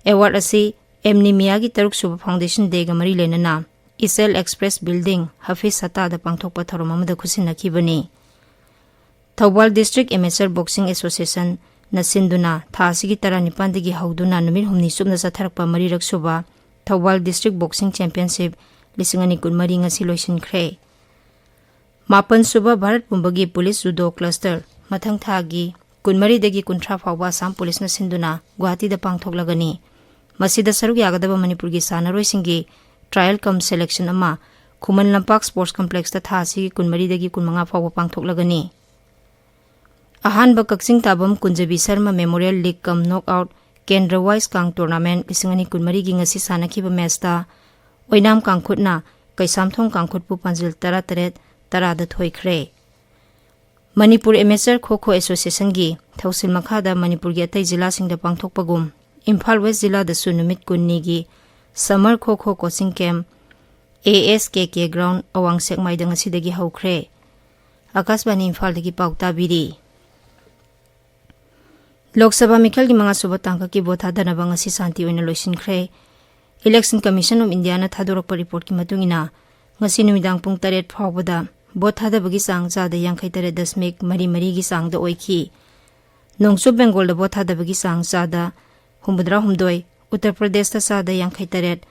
Award ꯑꯁꯤ ꯑꯦꯝꯅꯤꯃꯤꯌꯥꯒꯤ ꯇꯔꯨꯛꯁꯨꯕ Foundation Dayꯒ ꯃꯔꯤ ꯂꯩꯅꯅ ꯏꯆꯦꯜ Express Building, ꯍꯐꯤꯁ ꯁꯇꯥꯗ ꯄꯥꯡꯊꯣꯛꯄ ꯊꯧꯔꯝ ꯑꯃꯗ ꯈꯨꯠꯁꯤꯟꯅꯈꯤꯕꯅꯤ꯫ ꯊꯧꯕꯥꯜ District Amateur Boxing Associationꯅ ꯁꯤꯟꯗꯨꯅ ꯊꯥ ꯑꯁꯤꯒꯤ ꯇꯔꯥꯅꯤꯄꯥꯟꯗꯒꯤ ꯍꯧꯗꯨꯅ ꯅꯨꯃꯤꯠ ꯍꯨꯝꯅꯤ ꯆꯨꯞꯅ ꯆꯠꯊꯔꯛꯄ ꯃꯔꯤꯔꯛ ꯁꯨꯕ ꯊꯧꯕꯥꯜ District Boxing Championship ꯂꯤꯁꯤꯡ ꯑꯅꯤ ꯀꯨꯟꯃꯔꯤ ꯉꯁꯤ ꯂꯣꯏꯁꯤꯟꯈ꯭ꯔꯦ꯫ ꯃꯥꯄꯟ ꯁꯨꯕ ꯚꯥꯔꯠ ꯄꯨꯝꯕꯒꯤ ꯄꯨꯂꯤꯁ ꯖꯨꯗꯣ ꯀ꯭ꯂꯁꯇꯔ ꯃꯊꯪ ꯊꯥꯒꯤ ꯀꯨꯟꯃꯔꯤꯗꯒꯤ ꯀꯨꯟꯊ꯭ꯔꯥ ꯐꯥꯎꯕ ꯑꯁꯥꯝ ꯄꯨꯂꯤꯁꯅ ꯁꯤꯟꯗꯨꯅ ꯒꯨꯋꯥꯍꯥꯇꯤꯗ ꯄꯥꯡꯊꯣꯛꯂꯒꯅꯤ꯫ ꯃꯁꯤꯗ ꯁꯔꯨꯛ ꯌꯥꯒꯗꯕ ꯃꯅꯤꯄꯨꯔꯒꯤ ꯁꯥꯟꯅꯔꯣꯏꯁꯤꯡꯒꯤ trial cum selection ꯑꯃ ꯈꯨꯃꯟ ꯂꯝꯄꯥꯛ Sports Complexꯇ ꯊꯥ ꯑꯁꯤꯒꯤ ꯀꯨꯟꯃꯔꯤꯗꯒꯤ ꯀꯨꯟꯃꯉꯥ ꯐꯥꯎꯕ ꯄꯥꯡꯊꯣꯛꯂꯒꯅꯤ꯫ ꯑꯍꯥꯟꯕ ꯀꯛꯆꯤꯡ ꯇꯥꯕꯝ ꯀꯨꯟꯖꯕꯤ Sharma Memorial League cum Knockout Kendra Wise Kang Tournament ꯂꯤꯁꯤꯡ ꯑꯅꯤ ꯀꯨꯟꯃꯔꯤꯒꯤ ꯉꯁꯤ ꯁꯥꯟꯅꯈꯤꯕ ꯃꯦꯆꯇ ꯑꯣꯏꯅꯥꯝ ꯀꯥꯡꯈꯨꯠꯅ ꯀꯩꯁꯥꯝꯊꯣꯡ ꯀꯥꯡꯈꯨꯠꯄꯨ ꯄꯥꯟꯖꯤꯜ ꯇꯔꯥꯇꯔꯦꯠ ꯇꯔꯥꯗ ꯊꯣꯏꯈ꯭ꯔꯦ꯫ ꯃꯅꯤꯄꯨꯔ Amateur Kho Kho Associationꯒꯤ ꯊꯧꯁꯤꯜ ꯃꯈꯥꯗ ꯃꯅꯤꯄꯨꯔꯒꯤ ꯑꯇꯩ ꯖꯤꯂꯥꯁꯤꯡꯗ ꯄꯥꯡꯊꯣꯛꯄꯒꯨꯝ ꯏꯝꯐꯥꯜ West ꯖꯤꯂꯥꯗꯁꯨ ꯅꯨꯃꯤꯠ ꯀꯨꯟꯅꯤꯒꯤ Summer Kho Kho Coaching Camp A S K K Ground ꯑꯋꯥꯡ ꯁꯦꯛꯃꯥꯏꯗ ꯉꯁꯤꯗꯒꯤ ꯍꯧꯈ꯭ꯔꯦ꯫ ꯑꯀꯥꯁꯕꯥꯅꯤ ꯏꯝꯐꯥꯜꯗꯒꯤ ꯄꯥꯎ ꯇꯥꯕꯤꯔꯤ꯫ ꯂꯣꯛ ꯁꯚꯥ ꯃꯤꯈꯜꯒꯤ ꯃꯉꯥꯁꯨꯕ ꯇꯥꯡꯀꯛꯀꯤ ꯚꯣꯠ ꯊꯥꯗꯅꯕ ꯉꯁꯤ ꯁꯥꯟꯇꯤ ꯑꯣꯏꯅ ꯂꯣꯏꯁꯤꯟꯈ꯭ꯔꯦ꯫ Election Commission of Indiaꯅ ꯊꯥꯗꯣꯔꯛꯄ ꯔꯤꯄꯣꯔꯠꯀꯤ ꯃꯇꯨꯡ ꯏꯟꯅ, ꯉꯁꯤ ꯅꯨꯃꯤꯗꯥꯡ ꯄꯨꯡ ꯇꯔꯦꯠ ꯐꯥꯎꯕꯗ ꯚꯣꯠ ꯊꯥꯗꯕꯒꯤ ꯆꯥꯡ ꯆꯥꯗ ꯌꯥꯡꯈꯩ ꯇꯔꯦꯠ ꯗꯁꯃꯤꯛ ꯃꯔꯤ ꯃꯔꯤꯒꯤ ꯆꯥꯡꯗ ꯑꯣꯏꯈꯤ꯫ ꯅꯣꯡꯆꯨꯞ ꯕꯦꯡꯒꯣꯜꯗ ꯚꯣꯠ ꯊꯥꯗꯕꯒꯤ ꯆꯥꯡ ꯆꯥꯗ ꯍꯨꯝꯐꯨꯇꯔꯥ ꯍꯨꯝꯗꯣꯏ, ꯎꯠꯇꯔ ꯄ꯭ꯔꯗꯦꯁꯇ ꯆꯥꯗ ꯌꯥꯡꯈꯩ ꯇꯔꯦꯠ,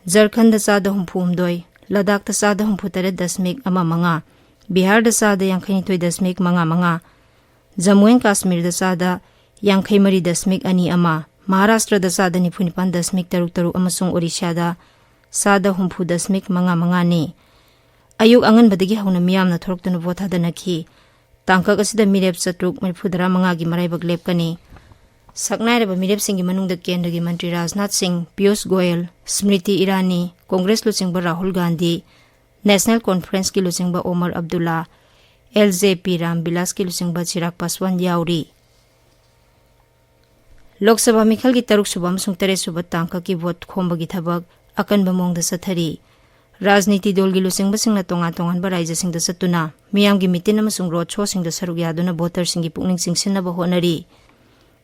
ꯖꯔꯈꯟꯗ ꯆꯥꯗ ꯍꯨꯝꯐꯨ ꯍꯨꯝꯗꯣꯏ, ꯂꯗꯥꯛꯇ ꯆꯥꯗ ꯍꯨꯝꯐꯨ ꯇꯔꯦꯠ ꯗꯁꯃꯤꯛ ꯑꯃ ꯃꯉꯥ, ꯕꯤꯍꯥꯔꯗ ꯆꯥꯗ ꯌꯥꯡꯈꯩ ꯅꯤꯊꯣꯏ ꯗꯁꯃꯤꯛ ꯃꯉꯥ ꯃꯉꯥ, ꯖꯝꯃꯨ ꯑꯦꯟ ꯀꯥꯁꯃꯤꯔꯗ ꯆꯥꯗ ꯌꯥꯡꯈꯩ ꯃꯔꯤ ꯗꯁꯃꯤꯛ ꯑꯅꯤ ꯑꯃ, ꯃꯍꯥꯔꯥꯁꯇ꯭ꯔꯗ ꯆꯥꯗ ꯅꯤꯐꯨ ꯅꯤꯄꯥꯟ ꯗꯁꯃꯤꯛ ꯇꯔꯨꯛ ꯇꯔꯨꯛ ꯑꯃꯁꯨꯡ ꯑꯣꯔꯤꯁꯥꯗ ꯆꯥꯗ ꯍꯨꯝꯐꯨ ꯗꯁꯃꯤꯛ ꯃꯉꯥ ꯃꯉꯥꯅꯤ꯫ ꯑꯌꯨꯛ ꯑꯉꯟꯕꯗꯒꯤ ꯍꯧꯅ ꯃꯤꯌꯥꯝꯅ ꯊꯣꯔꯛꯇꯨꯅ ꯚꯣꯠ ꯊꯥꯗꯅꯈꯤ꯫ ꯇꯥꯡꯀꯛ ꯑꯁꯤꯗ ꯃꯤꯔꯦꯞ ꯆꯥꯇ꯭ꯔꯨꯛ ꯃꯔꯤꯐꯨꯇꯔꯥ ꯃꯉꯥꯒꯤ ꯃꯔꯥꯏꯕꯛ ꯂꯦꯞꯀꯅꯤ꯫ ꯁꯛꯅꯥꯏꯔꯕ ꯃꯤꯔꯦꯞꯁꯤꯡꯒꯤ ꯃꯅꯨꯡꯗ ꯀꯦꯟꯗ꯭ꯔꯒꯤ ꯃꯟꯇ꯭ꯔꯤ ꯔꯥꯖꯅꯥꯊ ꯁꯤꯡ, ꯄꯤꯌꯨꯁ ꯒꯣꯌꯜ, ꯁ꯭ꯃ꯭ꯔꯤꯇꯤ ꯏꯔꯥꯅꯤ, ꯀꯣꯡꯒ꯭ꯔꯦꯁ ꯂꯨꯆꯤꯡꯕ ꯔꯥꯍꯨꯜ ꯒꯥꯟꯙꯤ, ꯅꯦꯁꯅꯦꯜ ꯀꯣꯟꯐꯔꯦꯟꯁꯀꯤ ꯂꯨꯆꯤꯡꯕ ꯑꯣꯃꯔ ꯑꯕꯗꯨꯜꯂꯥ, ꯑꯦꯜ ꯖꯦ ꯄꯤ ꯔꯥꯝ ꯕꯤꯂꯥꯁꯀꯤ ꯂꯨꯆꯤꯡꯕ ꯆꯤꯔꯥꯒ ꯄꯥꯁꯋꯥꯟ ꯌꯥꯎꯔꯤ꯫ ꯂꯣꯛ ꯁꯚꯥ ꯃꯤꯈꯜꯒꯤ ꯇꯔꯨꯛꯁꯨꯕ ꯑꯃꯁꯨꯡ ꯇꯔꯦꯠꯁꯨꯕ ꯇꯥꯡꯀꯛꯀꯤ ꯚꯣꯠ ꯈꯣꯝꯕꯒꯤ ꯊꯕꯛ ꯑꯀꯟꯕ ꯃꯑꯣꯡꯗ ꯆꯠꯊꯔꯤ꯫ ꯔꯥꯖꯅꯤꯇꯤ ꯗꯜꯒꯤ ꯂꯨꯆꯤꯡꯕꯁꯤꯡꯅ ꯇꯣꯉꯥꯟ ꯇꯣꯉꯥꯟꯕ ꯔꯥꯏꯖ꯭ꯌꯁꯤꯡꯗ ꯆꯠꯇꯨꯅ ꯃꯤꯌꯥꯝꯒꯤ ꯃꯤꯇꯤꯟ ꯑꯃꯁꯨꯡ ꯔꯣꯗ ꯁꯣꯁꯤꯡꯗ ꯁꯔꯨꯛ ꯌꯥꯗꯨꯅ ꯚꯣꯇꯔꯁꯤꯡꯒꯤ ꯄꯨꯛꯅꯤꯡ ꯆꯤꯡꯁꯤꯟꯅꯕ ꯍꯣꯠꯅꯔꯤ꯫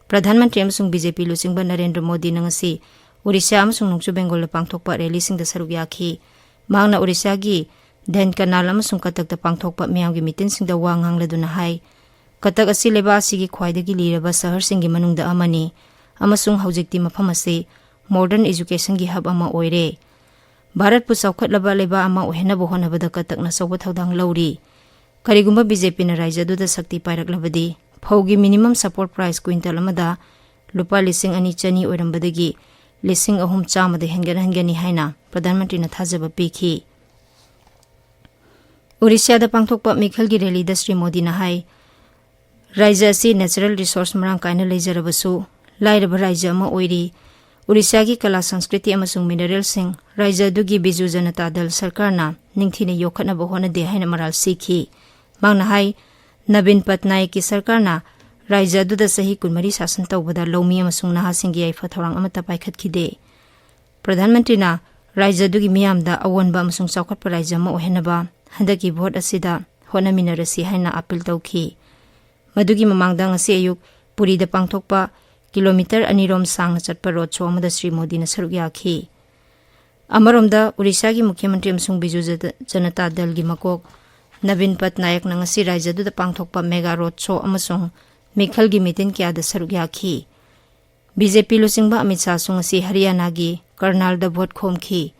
ꯄ꯭ꯔꯙꯥꯟ ꯃꯟꯇ꯭ꯔꯤ ꯑꯃꯁꯨꯡ ꯕꯤ ꯖꯦ ꯄꯤ ꯂꯨꯆꯤꯡꯕ ꯅꯔꯦꯟꯗ꯭ꯔ ꯃꯣꯗꯤꯅ ꯉꯁꯤ ꯑꯣꯔꯤꯁꯥ ꯑꯃꯁꯨꯡ ꯅꯣꯡꯆꯨꯞ ꯕꯦꯡꯒꯣꯜꯗ ꯄꯥꯡꯊꯣꯛꯄ ꯔꯦꯂꯤꯁꯤꯡꯗ ꯁꯔꯨꯛ ꯌꯥꯈꯤ꯫ ꯃꯍꯥꯛꯅ ꯑꯣꯔꯤꯁꯥꯒꯤ ꯙꯦꯟꯀꯅꯥꯜ ꯑꯃꯁꯨꯡ ꯀꯇꯛꯇ ꯄꯥꯡꯊꯣꯛꯄ ꯃꯤꯌꯥꯝꯒꯤ ꯃꯤꯇꯤꯟꯁꯤꯡꯗ ꯋꯥ ꯉꯥꯡꯂꯗꯨꯅ ꯍꯥꯏ, ꯀꯇꯛ ꯑꯁꯤ ꯂꯩꯕꯥꯛ ꯑꯁꯤꯒꯤ ꯈ꯭ꯋꯥꯏꯗꯒꯤ ꯂꯤꯔꯕ ꯁꯍꯔꯁꯤꯡꯒꯤ ꯃꯅꯨꯡꯗ ꯑꯃꯅꯤ ꯑꯃꯁꯨꯡ ꯍꯧꯖꯤꯛꯇꯤ ꯃꯐꯝ ꯑꯁꯤ ꯃꯣꯗꯔꯟ ꯑꯦꯖꯨꯀꯦꯁꯟꯒꯤ ꯍꯕ ꯑꯃ ꯑꯣꯏꯔꯦ꯫ ꯚꯥꯔꯠꯄꯨ ꯆꯥꯎꯈꯠꯂꯕ ꯂꯩꯕꯥꯛ ꯑꯃ ꯑꯣꯏꯍꯟꯅꯕ ꯍꯣꯠꯅꯕꯗ ꯀꯇꯛꯅ ꯑꯆꯧꯕ ꯊꯧꯗꯥꯡ ꯂꯧꯔꯤ꯫ ꯀꯔꯤꯒꯨꯝꯕ ꯕꯤ ꯖꯦ ꯄꯤꯅ ꯔꯥꯏꯖ꯭ꯌ ꯑꯗꯨꯗ ꯁꯛꯇꯤ ꯄꯥꯏꯔꯛꯂꯕꯗꯤ, ꯐꯧꯒꯤ ꯃꯤꯅꯤꯃꯝ ꯁꯄꯣꯔꯠ ꯄ꯭ꯔꯥꯏꯁ ꯀ꯭ꯋꯤꯟꯇꯜ ꯑꯃꯗ ꯂꯨꯄꯥ ꯂꯤꯁꯤꯡ ꯑꯅꯤ ꯆꯅꯤ ꯑꯣꯏꯔꯝꯕꯗꯒꯤ ꯂꯤꯁꯤꯡ ꯑꯍꯨꯝ ꯆꯥꯝꯃꯗ ꯍꯦꯟꯒꯠꯍꯟꯒꯅꯤ ꯍꯥꯏꯅ ꯄ꯭ꯔꯙꯥꯟ ꯃꯟꯇ꯭ꯔꯤꯅ ꯊꯥꯖꯕ ꯄꯤꯈꯤ꯫ ꯑꯣꯔꯤꯁꯥꯗ ꯄꯥꯡꯊꯣꯛꯄ ꯃꯤꯈꯜꯒꯤ ꯔꯦꯂꯤꯗ ꯁ꯭ꯔꯤ ꯃꯣꯗꯤꯅ ꯍꯥꯏ, ꯔꯥꯏꯖ꯭ꯌ ꯑꯁꯤ ꯅꯦꯆꯔꯦꯜ ꯔꯤꯁꯣꯔꯁ ꯃꯔꯥꯡ ꯀꯥꯏꯅ ꯂꯩꯖꯔꯕꯁꯨ, ꯂꯥꯏꯔꯕ ꯔꯥꯏꯖ꯭ꯌ ꯑꯃ ꯑꯣꯏꯔꯤ꯫ ꯑꯣꯔꯤꯁꯥꯒꯤ ꯀꯂꯥ, ꯁꯪꯁꯀ꯭ꯔꯤꯇꯤ ꯑꯃꯁꯨꯡ ꯃꯤꯅꯔꯦꯜꯁꯤꯡ ꯔꯥꯏꯖ꯭ꯌ ꯑꯗꯨꯒꯤ ꯕꯤꯖꯨ ꯖꯅꯇꯥ ꯗꯜ ꯁꯔꯀꯥꯔꯅ ꯅꯤꯡꯊꯤꯅ ꯌꯣꯛꯈꯠꯅꯕ ꯍꯣꯠꯅꯗꯦ ꯍꯥꯏꯅ ꯃꯔꯥꯜ ꯁꯤꯈꯤ꯫ ꯃꯍꯥꯛꯅ ꯍꯥꯏ, ꯅꯕꯤꯟ ꯄꯠꯅꯥꯌꯛꯀꯤ ꯁꯔꯀꯥꯔꯅ ꯔꯥꯏꯖ꯭ꯌ ꯑꯗꯨꯗ ꯆꯍꯤ ꯀꯨꯟꯃꯔꯤ ꯁꯥꯁꯟ ꯇꯧꯕꯗ ꯂꯧꯃꯤ ꯑꯃꯁꯨꯡ ꯅꯍꯥꯁꯤꯡꯒꯤ ꯌꯥꯏꯐ ꯊꯧꯔꯥꯡ ꯑꯃꯠꯇ ꯄꯥꯏꯈꯠꯈꯤꯗꯦ꯫ ꯄ꯭ꯔꯙꯥꯟ ꯃꯟꯇ꯭ꯔꯤꯅ ꯔꯥꯏꯖ꯭ꯌ ꯑꯗꯨꯒꯤ ꯃꯤꯌꯥꯝꯗ ꯑꯑꯣꯟꯕ ꯑꯃꯁꯨꯡ ꯆꯥꯎꯈꯠꯄ ꯔꯥꯏꯖ꯭ꯌ ꯑꯃ ꯑꯣꯏꯍꯟꯅꯕ ꯍꯟꯗꯛꯀꯤ ꯚꯣꯠ ꯑꯁꯤꯗ ꯍꯣꯠꯅꯃꯤꯟꯅꯔꯁꯤ ꯍꯥꯏꯅ ꯑꯥꯄꯤꯜ ꯇꯧꯈꯤ꯫ ꯃꯗꯨꯒꯤ ꯃꯃꯥꯡꯗ ꯉꯁꯤ ꯑꯌꯨꯛ ꯄꯨꯔꯤꯗ ꯄꯥꯡꯊꯣꯛꯄ ꯀꯤꯂꯣꯃꯤꯇꯔ ꯑꯅꯤꯔꯣꯝ ꯁꯥꯡꯅ ꯆꯠꯄ ꯔꯣꯗ ꯁꯣ ꯑꯃꯗ ꯁ꯭ꯔꯤ ꯃꯣꯗꯤꯅ ꯁꯔꯨꯛ ꯌꯥꯈꯤ꯫ ꯑꯃꯔꯣꯝꯗ, ꯎꯔꯤꯁꯥꯒꯤ ꯃꯨꯈ꯭ꯌ ꯃꯟꯇ꯭ꯔꯤ ꯑꯃꯁꯨꯡ ꯕꯤꯖꯨ ꯖꯅ-, ꯖꯅꯇꯥ ꯗꯜꯒꯤ ꯃꯀꯣꯛ ꯅꯕꯤꯟ ꯄꯠꯅꯥꯌꯛꯅ ꯉꯁꯤ ꯔꯥꯖ꯭ꯌ ꯑꯗꯨꯗ ꯄꯥꯡꯊꯣꯛꯄ ꯃꯦꯒꯥ ꯔꯣꯗ ꯁꯣ ꯑꯃꯁꯨꯡ ꯃꯤꯈꯜꯒꯤ ꯃꯤꯇꯤꯟ ꯀꯌꯥꯗ ꯁꯔꯨꯛ ꯌꯥꯈꯤ꯫ ꯕꯤ ꯖꯦ ꯄꯤ ꯂꯨꯆꯤꯡꯕ ꯑꯃꯤꯠ ꯁꯥꯍꯁꯨ ꯉꯁꯤ ꯍꯔꯤꯌꯥꯅꯥꯒꯤ ꯀꯔꯅꯥꯜꯗ ꯚꯣꯠ ꯈꯣꯝꯈꯤ꯫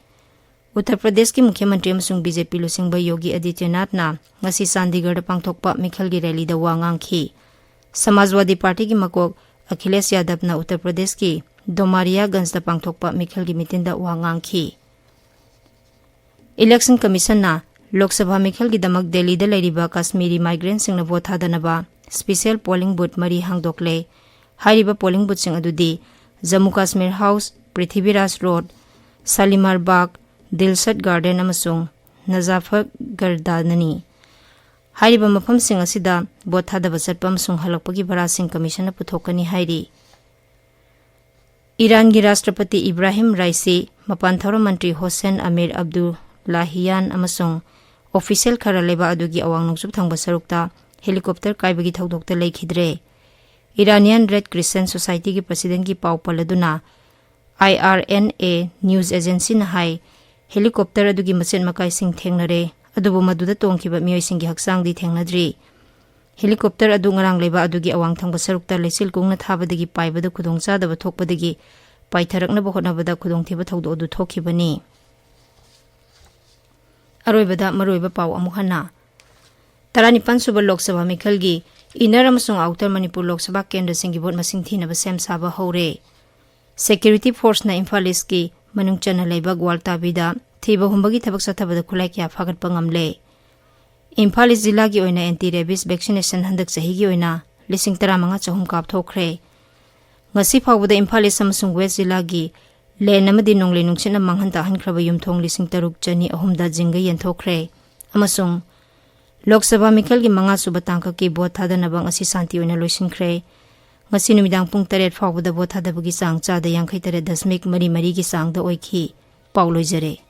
ꯎꯠꯇꯔ ꯄ꯭ꯔꯗꯦꯁꯀꯤ ꯃꯨꯈ꯭ꯌ ꯃꯟꯇ꯭ꯔꯤ ꯑꯃꯁꯨꯡ ꯕꯤ ꯖꯦ ꯄꯤ ꯂꯨꯆꯤꯡꯕ ꯌꯣꯒꯤ ꯑꯗꯤꯇ꯭ꯌꯅꯥꯊꯅ ꯉꯁꯤ ꯆꯥꯟꯗꯤꯒꯔꯗ ꯄꯥꯡꯊꯣꯛꯄ ꯃꯤꯈꯜꯒꯤ ꯔꯦꯂꯤꯗ ꯋꯥ ꯉꯥꯡꯈꯤ꯫ ꯁꯃꯥꯖꯋꯥꯗꯤ ꯄꯥꯔꯇꯤꯒꯤ ꯃꯀꯣꯛ ꯑꯈꯤꯂꯦꯁ ꯌꯥꯗꯕꯅ ꯎꯠꯇꯔ ꯄ꯭ꯔꯗꯦꯁꯀꯤ ꯗꯣꯃꯥꯔꯤꯌꯥꯒꯟꯖꯗ ꯄꯥꯡꯊꯣꯛꯄ ꯃꯤꯈꯜꯒꯤ ꯃꯤꯇꯤꯟꯗ ꯋꯥ ꯉꯥꯡꯈꯤ꯫ ꯏꯂꯦꯛꯁꯟ ꯀꯃꯤꯁꯟꯅ ꯂꯣꯛ ꯁꯚꯥ ꯃꯤꯈꯜꯒꯤꯗꯃꯛ ꯗꯦꯜꯂꯤꯗ ꯂꯩꯔꯤꯕ ꯀꯥꯁꯃꯤꯔꯤ ꯃꯥꯏꯒ꯭ꯔꯦꯟꯁꯤꯡꯅ ꯚꯣꯠ ꯊꯥꯗꯅꯕ ꯁ꯭ꯄꯤꯁꯦꯜ ꯄꯣꯂꯤꯡ ꯕꯨꯊ ꯃꯔꯤ ꯍꯥꯡꯗꯣꯛꯂꯦ꯫ ꯍꯥꯏꯔꯤꯕ ꯄꯣꯂꯤꯡ ꯕꯨꯊꯁꯤꯡ ꯑꯗꯨꯗꯤ Jammu Kashmir house, Prithviraj road, Shalimar Bagh, Dilshad garden ꯑꯃꯁꯨꯡ ꯅꯖꯥꯐꯒꯔꯗꯥꯅꯅꯤ꯫ ꯍꯥꯏꯔꯤꯕ ꯃꯐꯝꯁꯤꯡ ꯑꯁꯤꯗ ꯚꯣꯠ ꯊꯥꯗꯕ ꯆꯠꯄ ꯑꯃꯁꯨꯡ ꯍꯜꯂꯛꯄꯒꯤ ꯚꯔꯥꯁꯤꯡ ꯀꯃꯤꯁꯟꯅ ꯄꯨꯊꯣꯛꯀꯅꯤ ꯍꯥꯏꯔꯤ꯫ ꯏꯔꯥꯟꯒꯤ ꯔꯥꯁꯇ꯭ꯔꯄꯇꯤ ꯏꯕ꯭ꯔꯥꯍꯤꯝ ꯔꯥꯏꯁꯤ, ꯃꯄꯥꯟ ꯊꯧꯔꯝ ꯃꯟꯇ꯭ꯔꯤ ꯍꯣꯁꯦꯟ ꯑꯃꯤꯔ ꯑꯕꯗꯨꯜꯂꯥꯍꯤꯌꯥꯟ ꯑꯃꯁꯨꯡ ꯑꯣꯐꯤꯁꯤꯌꯦꯜ ꯈꯔ ꯂꯩꯕꯥꯛ ꯑꯗꯨꯒꯤ ꯑꯋꯥꯡ ꯅꯣꯡꯆꯨꯞ ꯊꯪꯕ ꯁꯔꯨꯛꯇ ꯍꯦꯂꯤꯀꯣꯞꯇꯔ ꯀꯥꯏꯕꯒꯤ ꯊꯧꯗꯣꯛꯇ ꯂꯩꯈꯤꯗ꯭ꯔꯦ꯫ ꯏꯔꯥꯅꯤꯌꯥꯟ ꯔꯦꯗ ꯀ꯭ꯔꯤꯁꯦꯟ ꯁꯣꯁꯥꯏꯇꯤꯒꯤ ꯄ꯭ꯔꯁꯤꯗꯦꯟꯒꯤ ꯄꯥꯎ ꯄꯜꯂꯗꯨꯅ I R N A news ꯑꯦꯖꯦꯟꯁꯤꯅ ꯍꯥꯏ, ꯍꯦꯂꯤꯀꯣꯞꯇꯔ ꯑꯗꯨꯒꯤ ꯃꯆꯦꯠ ꯃꯀꯥꯏꯁꯤꯡ ꯊꯦꯡꯅꯔꯦ, ꯑꯗꯨꯕꯨ ꯃꯗꯨꯗ ꯇꯣꯡꯈꯤꯕ ꯃꯤꯑꯣꯏꯁꯤꯡꯒꯤ ꯍꯛꯆꯥꯡꯗꯤ ꯊꯦꯡꯅꯗ꯭ꯔꯤ꯫ ꯍꯦꯂꯤꯀꯣꯞꯇꯔ ꯑꯗꯨ ꯉꯔꯥꯡ ꯂꯩꯕꯥꯛ ꯑꯗꯨꯒꯤ ꯑꯋꯥꯡ ꯊꯪꯕ ꯁꯔꯨꯛꯇ ꯂꯩꯆꯤꯜ ꯀꯨꯡꯅ ꯊꯥꯕꯗꯒꯤ ꯄꯥꯏꯕꯗ ꯈꯨꯗꯣꯡꯆꯥꯗꯕ ꯊꯣꯛꯄꯗꯒꯤ ꯄꯥꯏꯊꯔꯛꯅꯕ ꯍꯣꯠꯅꯕꯗ ꯈꯨꯗꯣꯡꯊꯤꯕ ꯊꯧꯗꯣꯛ ꯑꯗꯨ ꯊꯣꯛꯈꯤꯕꯅꯤ꯫ ꯑꯔꯣꯏꯕꯗ ꯃꯔꯨꯑꯣꯏꯕ ꯄꯥꯎ ꯑꯃꯨꯛ ꯍꯟꯅ꯫ ꯇꯔꯥꯅꯤꯄꯥꯟ ꯁꯨꯕ ꯂꯣꯛ ꯁꯚꯥ ꯃꯤꯈꯜꯒꯤ ꯏꯟꯅꯔ ꯑꯃꯁꯨꯡ ꯑꯥꯎꯇꯔ ꯃꯅꯤꯄꯨꯔ ꯂꯣꯛ ꯁꯚꯥ ꯀꯦꯟꯗ꯭ꯔꯁꯤꯡꯒꯤ ꯚꯣꯠ ꯃꯁꯤꯡ ꯊꯤꯅꯕ ꯁꯦꯝ ꯁꯥꯕ ꯍꯧꯔꯦ꯫ ꯁꯦꯀ꯭ꯌꯨꯔꯤꯇꯤ ꯐꯣꯔꯁꯅ ꯏꯝꯐꯥꯜ ꯏꯁꯀꯤ ꯃꯅꯨꯡ ꯆꯟꯅ ꯂꯩꯕ ꯒ꯭ꯋꯥꯜꯇꯥꯕꯤꯗ ꯊꯤꯕ ꯍꯨꯝꯕꯒꯤ ꯊꯕꯛ ꯆꯠꯊꯕꯗ ꯈꯨꯠꯂꯥꯏ ꯀꯌꯥ ꯐꯥꯒꯠꯄ ꯉꯝꯂꯦ꯫ ꯏꯝꯐꯥꯜ ꯏꯁ ꯖꯤꯂꯥꯒꯤ ꯑꯣꯏꯅ ꯑꯦꯟꯇꯤ ꯔꯦꯕꯤꯁ ꯚꯦꯛꯁꯤꯅꯦꯁꯟ ꯍꯟꯗꯛ ꯆꯍꯤꯒꯤ ꯑꯣꯏꯅ ꯂꯤꯁꯤꯡ ꯇꯔꯥꯃꯉꯥ ꯆꯍꯨꯝ ꯀꯥꯞꯊꯣꯛꯈ꯭ꯔꯦ꯫ ꯉꯁꯤ ꯐꯥꯎꯕꯗ ꯏꯝꯐꯥꯜ ꯏꯁ ꯑꯃꯁꯨꯡ ꯋꯦꯁ ꯖꯤꯂꯥꯒꯤ ꯂꯦꯟ ꯑꯃꯗꯤ ꯅꯣꯡꯂꯩ ꯅꯨꯡꯁꯤꯠꯅ ꯃꯥꯡꯍꯟ ꯇꯥꯛꯍꯟꯈ꯭ꯔꯕ ꯌꯨꯝꯊꯣꯡ ꯂꯤꯁꯤꯡ ꯇꯔꯨꯛ ꯆꯅꯤ ꯑꯍꯨꯝꯗ ꯖꯤꯡꯒ ꯌꯦꯟꯊꯣꯛꯈ꯭ꯔꯦ꯫ ꯑꯃꯁꯨꯡ ꯂꯣꯛ ꯁꯚꯥ ꯃꯤꯈꯜꯒꯤ ꯃꯉꯥ ꯁꯨꯕ ꯇꯥꯡꯀꯛꯀꯤ ꯚꯣꯠ ꯊꯥꯗꯅꯕ ꯉꯁꯤ ꯁꯥꯟꯇꯤ ꯑꯣꯏꯅ ꯂꯣꯏꯁꯤꯟꯈ꯭ꯔꯦ꯫ ꯉꯁꯤ ꯅꯨꯃꯤꯗꯥꯡ ꯄꯨꯡ ꯇꯔꯦꯠ ꯐꯥꯎꯕꯗ ꯚꯣꯠ ꯊꯥꯗꯕꯒꯤ ꯆꯥꯡ ꯆꯥꯗ ꯌꯥꯡꯈꯩ ꯇꯔꯦꯠ ꯗꯁꯃꯤꯛ ꯃꯔꯤ ꯃꯔꯤꯒꯤ ꯆꯥꯡꯗ ꯑꯣꯏꯈꯤ꯫ ꯄꯥꯎ ꯂꯣꯏꯖꯔꯦ꯫